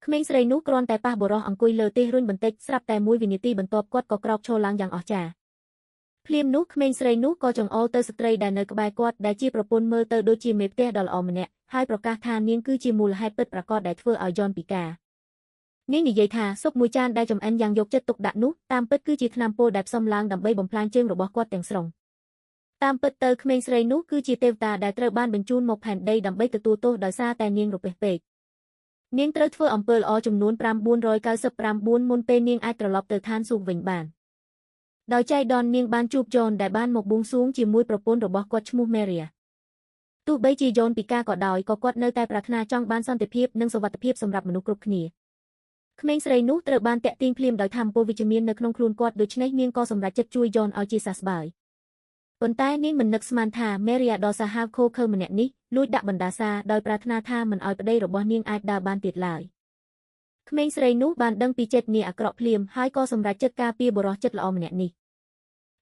ក្មេងស្រីនោះគ្រាន់តែប៉ះបុរសអង្គុយលើទេរុញបន្តិចស្រាប់តែមួយវិនាទីបន្ទាប់គាត់ក៏ក្រោកឈរឡើងយ៉ាងអស្ចារ្យភ្លាមនោះក្មេងស្រីនោះក៏ចង្អុលទៅស្ត្រីដែលនៅក្បែរគាត់ដែលជាប្រពន្ធមើលទៅដូចជាមេផ្ទះដ៏ល្អម្នាក់ហើយប្រកាសថានាងគឺជាមូលហេតុពិតប្រាកដដែលធ្វើឲ្យយ៉នពិការនាងនិយាយថាស៊ុបមួយចានដែលចម្អិនយ៉ាងយកចិត្តទុកដាក់នោះតាមពិតគឺជាថ្នាំពុលដែលផ្សំឡើងដើម្បីបំផ្លាញជើងរបស់គាត់ទាំងស្រុងតាមពិតទៅក្មេងស្រីនោះគឺជាទេវតាដែលត្រូវបានបញ្ជូនមកផែនដីដើម្បីទទួលទោសដោយសារតែនាងរពេះពេកនាងត្រូវធ្វើអំពើល្អចំនួន999មុនពេលនាងអាចត្រឡប់ទៅឋានសួគ៌វិញបានដោយចៃដន្យនាងបានជួបយ៉នដែលបានមកបួងសួងជាមួយប្រពន្ធរបស់គាត់ឈ្មោះមេរីយ៉ាទោះបីជាយ៉នពិការក៏ដោយក៏គាត់នៅតែប្រាថ្នាចង់បានសន្តិភាពនិងសុវត្ថិភាពសម្រាប់មនុស្សគ្រប់គ្នាក្មេងស្រីនោះត្រូវបានតាក់ទាញភ្លាមដោយថាមពលវិជ្ជមាននៅក្នុងខ្លួនគាត់ដូច្នេះនាងក៏សម្រេចចិត្តជួយយ៉នឲ្យជាសះស្បើយប៉ុន្តែនាងមិននឹកស្មានថាមេរីយ៉ាដ៏សាហាវឃោរឃៅម្នាក់នេះលួចដាក់បណ្ដាសាដោយប្រាថ្នាថាមិនឲ្យប្តីរបស់នាងអាចដើរបានទៀតឡើយក្មេងស្រីនោះបានដឹងពីចិត្តនាងអាក្រក់ភ្លាមហើយក៏សម្រេចចិត្តការពារបុរសចិត្តល្អម្នាក់នេះ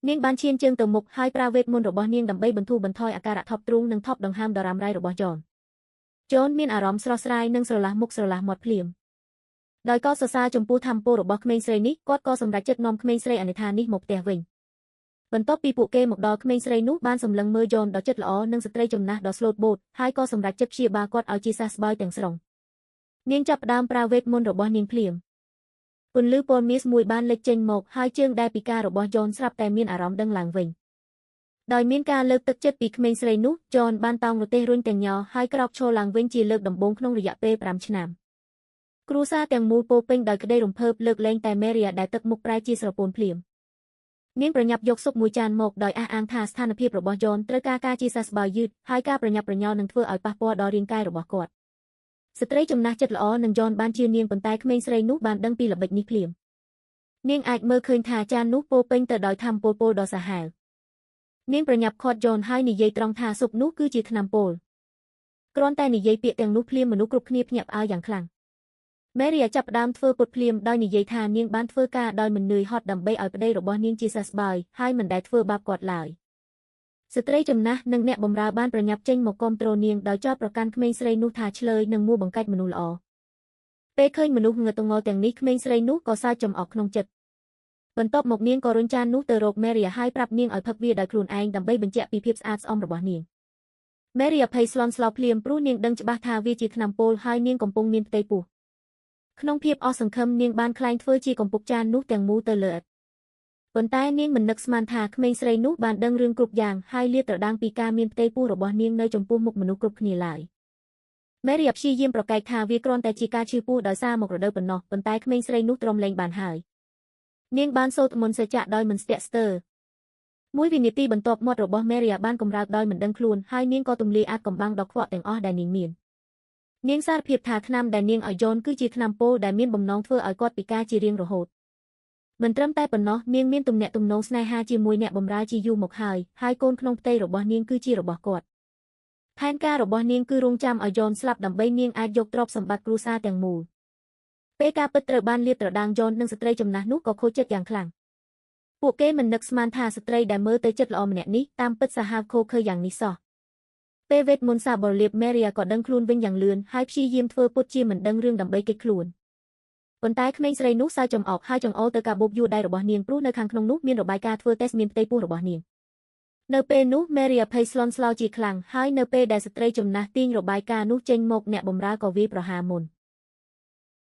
នាងបានឈានជើងទៅមុខហើយប្រើវេទមន្តរបស់នាងដើម្បីបន្ធូរបន្ថយអាការៈថប់ទ្រូងនិងថប់ដង្ហើមដ៏រ៉ាំរ៉ៃរបស់យ៉នយ៉នមានអារម្មណ៍ស្រស់ស្រាយនិងស្រឡះមុខស្រឡះមាត់ភ្លាមដោយកោតសរសើរចំពោះធម្មពលរបស់ក្មេងស្រីនេះគាត់ក៏សម្រេចចិត្តនាំក្មេងស្រីអនិថានេះមកផ្ទះវិញបន្ទាប់ពីពួកគេមកដល់ក្មេងស្រីនោះបានសម្លឹងមើលយ៉នដ៏ចិត្តល្អនិងស្ត្រីចំណាស់ដ៏ស្លូតបូតហើយក៏សម្រេចចិត្តព្យាបាលគាត់ឲ្យជាសះស្បើយទាំងស្រុងនាងចាប់ផ្ដើមប្រើវេទមន្តរបស់នាងភ្លាមពន្លឺពណ៌មាសមួយបានលេចចេញមកហើយជើងដែលពិការរបស់យ៉នស្រាប់តែមានអារម្មណ៍ដឹងឡើងវិញដោយមានការលើកទឹកចិត្តពីក្មេងស្រីនោះយ៉នបានតោងរទេះរុញទាំងញ័រហើយក្រោកឈរឡើងវិញជាលើកដំបូងក្នុងរយៈពេល5ឆ្នាំគ្រួសារទាំងមូលពោពេញដោយក្តីរំភើបលើកលែងតែមេរីយ៉ាដែលទឹកមុខប្រែជាស្រពោនភ្លាមនាងប្រញាប់យកស៊ុបមួយចានមកដោយអះអាងថាស្ថានភាពរបស់យ៉នត្រូវការការជាសះស្បើយយឺតហើយការប្រញាប់ប្រញាល់នឹងធ្វើឲ្យប៉ះពាល់ដល់រាងកាយរបស់គាត់ស្ត្រីចំណាស់ចិត្តល្អនឹងយ៉នបានជានាងប៉ុន្តែក្មេងស្រីនោះបានដឹងពីល្បិចនេះភ្លាមនាងអាចមើលឃើញថាចាននោះពោពេញទៅដោយធម្មពលពលដ៏សាហាវនាងប្រញាប់ឃាត់យ៉នហើយនិយាយត្រង់ថាស៊ុបនោះគឺជាថ្នាំពុលគ្រាន់តែនិយាយពាក្យទាំងនោះភ្លាមមនុស្សគ្រប់គ្នាភ្ញាក់ផ្អើលយ៉ាងខ្លាំងមេរីយ៉ាចាប់ផ្ដើមធ្វើពុតភ្លាមដោយនិយាយថានាងបានធ្វើការដោយមិននឿយហត់ដើម្បីឲ្យប្តីរបស់នាងជាសះស្បើយហើយមិនដែលធ្វើបាបគាត់ឡើយស្ត្រីចំណាស់និងអ្នកបម្រើបានប្រញាប់ចេញមកគាំទ្រនាងដោយចោទប្រកាន់ក្មេងស្រីនោះថាឆ្លើយនិងមួបង្កាច់មនុស្សល្អពេលឃើញមនុស្សងឹតងល់ទាំងនេះក្មេងស្រីនោះក៏សើចចំអកក្នុងចិត្តបន្ទាប់មកនាងក៏រុញចាននោះទៅរកមេរីយ៉ាហើយប្រាប់នាងឲ្យផឹកវាដោយខ្លួនឯងដើម្បីបញ្ជាក់ពីភាពស្អាតស្អំរបស់នាងមេរីយ៉ាភ័យស្លន់ស្លោភ្លាមព្រោះនាងដឹងច្បាស់ថាវាជាថ្នាំពុលហើយនាងកំពុងមានផ្ទៃពោះក្នុងភាពអស់សង្ឃឹមនាងបានក្លែងធ្វើជាកំពប់ចាននោះទាំងមូលទៅលើឥដ្ឋប៉ុន្តែនាងមិននឹកស្មានថាក្មេងស្រីនោះបានដឹងរឿងគ្រប់យ៉ាងហើយលាតត្រដាងពីការមានផ្ទៃពោះរបស់នាងនៅចំពោះមុខមនុស្សគ្រប់គ្នាឡើយមេរីយ៉ាព្យាយាមប្រកែកថាវាគ្រាន់តែជាការឈឺពោះដោយសារមករដូវប៉ុណ្ណោះប៉ុន្តែក្មេងស្រីនោះទ្រាំលែងបានហើយនាងបានសូត្រមន្តសច្ចៈដោយមិនស្ទាក់ស្ទើរមួយវិនាទីបន្ទាប់មាត់របស់មេរីយ៉ាបានកម្រើកដោយមិនដឹងខ្លួនហើយនាងក៏ទម្លាយអាថ៌កំបាំងដ៏ខ្វក់ទាំងអស់ដែលនាងមាននាងសារភាពថាថ្នាំដែលនាងឲ្យយ៉នគឺជាថ្នាំពុលដែលមានបំណងធ្វើឲ្យគាត់ពិការជារៀងរហូតមិនត្រឹមតែប៉ុណ្ណោះនាងមានទំនាក់ទំនងស្នេហាជាមួយអ្នកបម្រើជាយូរមកហើយហើយកូនក្នុងផ្ទៃរបស់នាងគឺជារបស់គាត់ផែនការរបស់នាងគឺរងចាំឲ្យយ៉នស្លាប់ដើម្បីនាងអាចយកទ្រព្យសម្បត្តិគ្រួសារទាំងមូលពេលការពិតត្រូវបានលាតត្រដាងយ៉ននិងស្ត្រីចំណាស់នោះក៏ខូចចិត្តយ៉ាងខ្លាំងពួកគេមិននឹកស្មានថាស្ត្រីដែលមើលទៅចិត្តល្អម្នាក់នេះតាមពិតសាហាវឃោរឃៅយ៉ាងនេះសោះពេលវេទមន្តសាបរលៀបមេរីយ៉ាក៏ដឹងខ្លួនវិញយ៉ាងលឿនហើយព្យាយាមធ្វើពុតជាមិនដឹងរឿងដើម្បីគេចខ្លួនប៉ុន្តែក្មេងស្រីនោះសើចចំអកហើយចង្អុលទៅកាបូបយួរដៃរបស់នាងព្រោះនៅខាងក្នុងនោះមានរបាយការណ៍ធ្វើតេស្តមានផ្ទៃពោះរបស់នាងនៅពេលនោះមេរីយ៉ាភ័យស្លន់ស្លោជាខ្លាំងហើយនៅពេលដែលស្ត្រីចំណាស់ទាញរបាយការណ៍នោះចេញមកអ្នកបម្រើក៏វាយប្រហារមុន